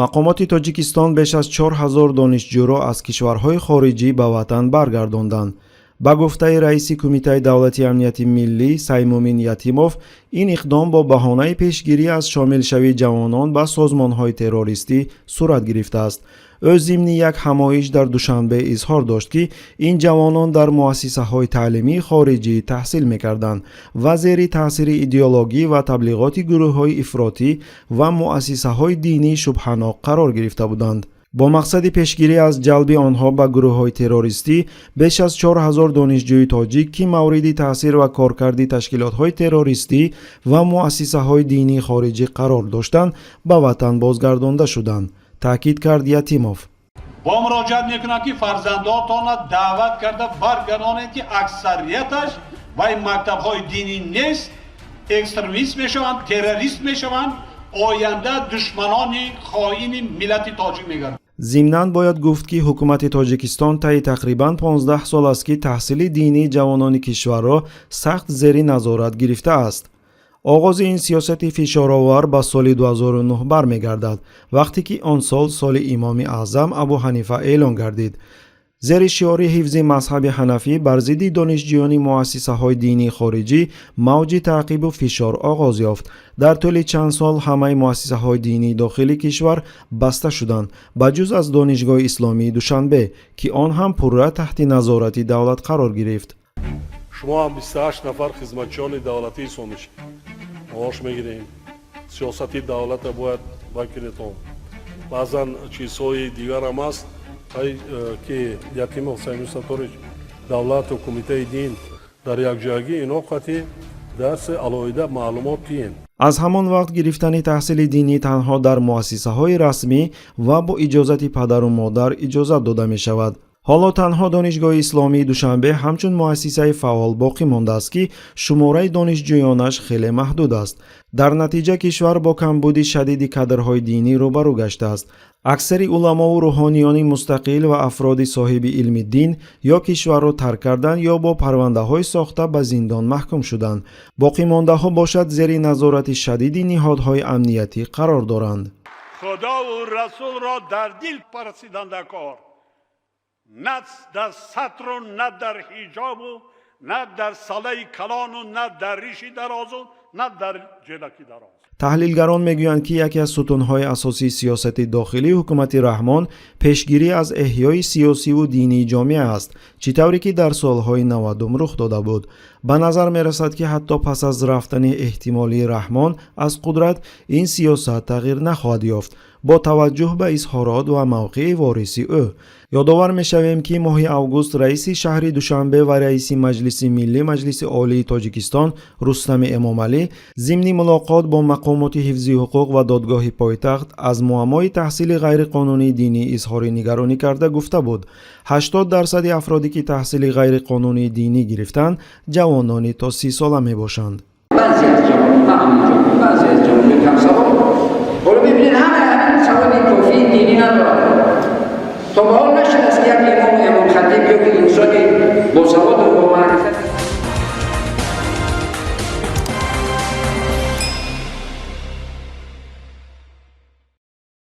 Мақомоти Тоҷикистон беш аз 4000 донишҷӯро аз кишварҳои хориҷӣ ба ватан баргардонданд. Ба гуфтаи раиси Кумитаи давлатии амнияти миллӣ Саймумин Ятимов, ин иқдом бо баҳонаи пешгирӣ аз шомилшавии ҷавонон ба созмонҳои террористӣ сурат гирифтааст. Ӯ зимни як ҳамоиш дар Душанбе изҳор дошт, ки ин ҷавонон дар муассисаҳои таълимии хориҷӣ таҳсил мекарданд ва зери таъсири идеологӣ ва таблиғоти гурӯҳҳои ифротӣ ва муассисаҳои динии шубҳанок қарор гирифта буданд. Бо мақсади пешгирӣ аз ҷалби онҳо ба гурӯҳҳои террористӣ беш аз 4000 донишҷӯи тоҷик, ки мавриди таъсир ва коркарди ташкилотҳои террористӣ ва муассисаҳои динии хориҷӣ қарор доштанд, ба ватан бозгардонда шуданд, таъкид кард Ятимов. Бо муроҷиат мекунам, ки фарзандотонро даъват карда баргардонед, ки аксарияташ вай мактабҳои динӣ нест, экстремист мешаванд, террорист мешаванд, оянда душманони хоини миллати тоҷик мегарданд. Зимнан бояд гуфт, ки ҳукумати Тоҷикистон таи тақрибан 15 сол аст, ки таҳсили динии ҷавонони кишварро сахт зери назорат гирифтааст. Оғози ин сиёсати фишоровар ба соли 2009 бармегардад, вақте ки он сол соли Имоми Аъзам Абу Ҳанифа эълон гардид. Зери шиори ҳифзи мазҳаби ҳанафӣ бар зидди донишҷӯёни муассисаҳои динии хориҷӣ мавҷи таъқибу фишор оғоз ёфт. Дар тӯли чанд сол ҳамаи муассисаҳои динии дохили кишвар баста шуданд, ба ҷуз аз Донишгоҳи исломии Душанбе, ки он ҳам пурра таҳти назорати давлат қарор гирифт. Шумо ҳам 28 нафар хизматчиёни давлатӣ ҳисоб мешед, маош мегирем. Сиёсати давлата бояд бакунедон. Баъзан чизҳои дигарам аст, ки Ятимов Саймумин Сатторович, давлату кумитаи дин дар якҷоягӣ ино қати дарси алоҳида маълумот диҳем. Аз ҳамон вақт гирифтани таҳсили динӣ танҳо дар муассисаҳои расмӣ ва бо иҷозати падару модар иҷозат дода мешавад. Ҳоло танҳо Донишгоҳи исломии Душанбе ҳамчун муассисаи фаъол боқӣ мондааст, ки шумораи донишҷӯёнаш хеле маҳдуд аст. Дар натиҷа кишвар бо камбуди шадиди кадрҳои динӣ рӯбарӯ гаштааст. Аксари уламову рӯҳониёни мустақил ва афроди соҳиби илми дин ё кишварро тарк карданд, ё бо парвандаҳои сохта ба зиндон маҳкум шуданд. Боқимондаҳо бошад, зери назорати шадиди ниҳодҳои амниятӣ қарор доранд. Худову Расулро дар дил парастидан дар кор, на дар сатру, на дар ҳиҷобу, на дар салаи калону, на дар риши дарозу, на дар ҷелаки дароз. Таҳлилгарон мегӯянд, ки яке аз сутунҳои асосии сиёсати дохилии ҳукумати Раҳмон пешгирӣ аз эҳёи сиёсиву динии ҷомеа аст, чӣ тавре ки дар солҳои 90-ум рух дода буд. Ба назар мерасад, ки ҳатто пас аз рафтани эҳтимолии Раҳмон аз қудрат ин сиёсат тағйир нахоҳад ёфт, бо таваҷҷӯҳ ба изҳорот ва мавқеи вориси ӯ. Ёдовар мешавем, ки моҳи август раиси шаҳри Душанбе ва раиси Маҷлиси миллӣ Маҷлиси Олии Тоҷикистон Рустами Эмомалӣ зимни мулоқот бо мақомоти ҳифзи ҳуқуқ ва додгоҳи пойтахт аз муаммои таҳсили ғайриқонунии динӣ изҳори нигаронӣ карда гуфта буд, 80 дарсади афроде ки таҳсили ғайриқонунии динӣ гирифтанд, ҷавонони то 30 сола мебошанд. Баъзе аз ҷавонон, на ҳамаҷо, баъзе аз ҷавонони камсавод, ҳоло мебинед, ҳама ҳамин саводи кофии динӣ надорад.